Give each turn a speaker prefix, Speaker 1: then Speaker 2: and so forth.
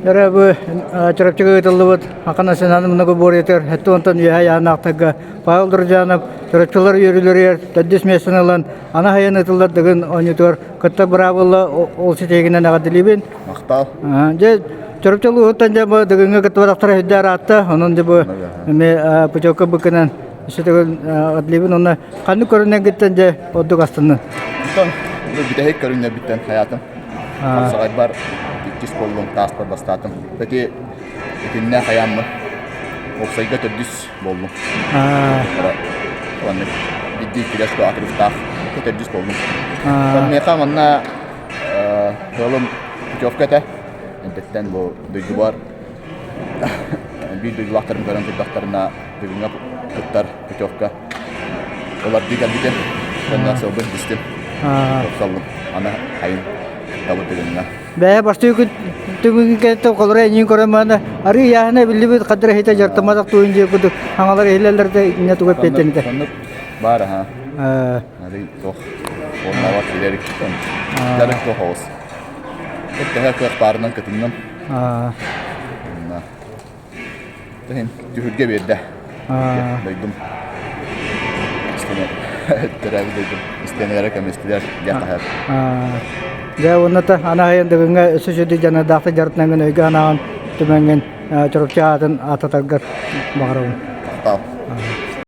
Speaker 1: Эрэ бу Чурапчыга ыытыллыбыт Ака национальнай многоборьетыгар сэттэ уонтан үөһэ айааннаахтарга Павел Друзьянов Чурапчылар үөрүүлэригэр төрдүс миэстэни ылан ана хайан ыытыллар Дыгын оонньуутугар кытта быраабыла ол ситиһигинэн эҕэрдэлиибин.
Speaker 2: Махтал.
Speaker 1: Дьэ Чурапчы улууһуттан дьэ бу Дыгыҥҥа кыттыбатахтара үрдэ араатта. Онон дьэ бу эмиэ путевка быкынан өссө төгүл эҕэрдэлиибин. Онно ханнык көрүҥнэргиттэн дьэ ордук астыннын?
Speaker 2: Онтон бүтэһик көрүҥнэрбиттэн хайаатым. Хапсаҕайбар иккис буоллум, тааспар бастаатым. Ити итиннэ хайааммын уопсайга төрдүс буоллум. Уонна биирдии иккилэс атырыктаах төрдүс буоллум. Миэхэ манна тыалым путевка этэ. Энтэттэн бу дойдубар биир дойдулаахтарым көрөн турдахтарына бүгүҥҥэ кыттар путевка Ылардыы кэлбитим. Онно сылбын түстүм. Тупсаллым. Аны хайын табы тыгынна.
Speaker 1: Бэйэ бастыы түгүн кэнниттэн холоро эйиин көрөн маана арыы яһына биллибит хадра хите жартаматах туйун дии курдук хаҥалар иһилэллэр да инне туга эппиэттэнитэ.
Speaker 2: Соннук баар аха. Арый тох оннават билерик. Жарык тох оҕус. Төһө кыах баарынан кытынным. Иһин түһүлгэ биэрдэ. Дойдум төрөөбүт дойдум истиэнэлэрэ көмүстүлэр диэн хаһыат.
Speaker 1: Дьэ уонна та анаһайан дыгыҥҥа өссө сүдү дьаныардаахтык дьарыктанаҥҥын өйгө анаан түмэҥҥин Чурапчы аатын ааттатаргар баҕарабын.
Speaker 2: Махтал.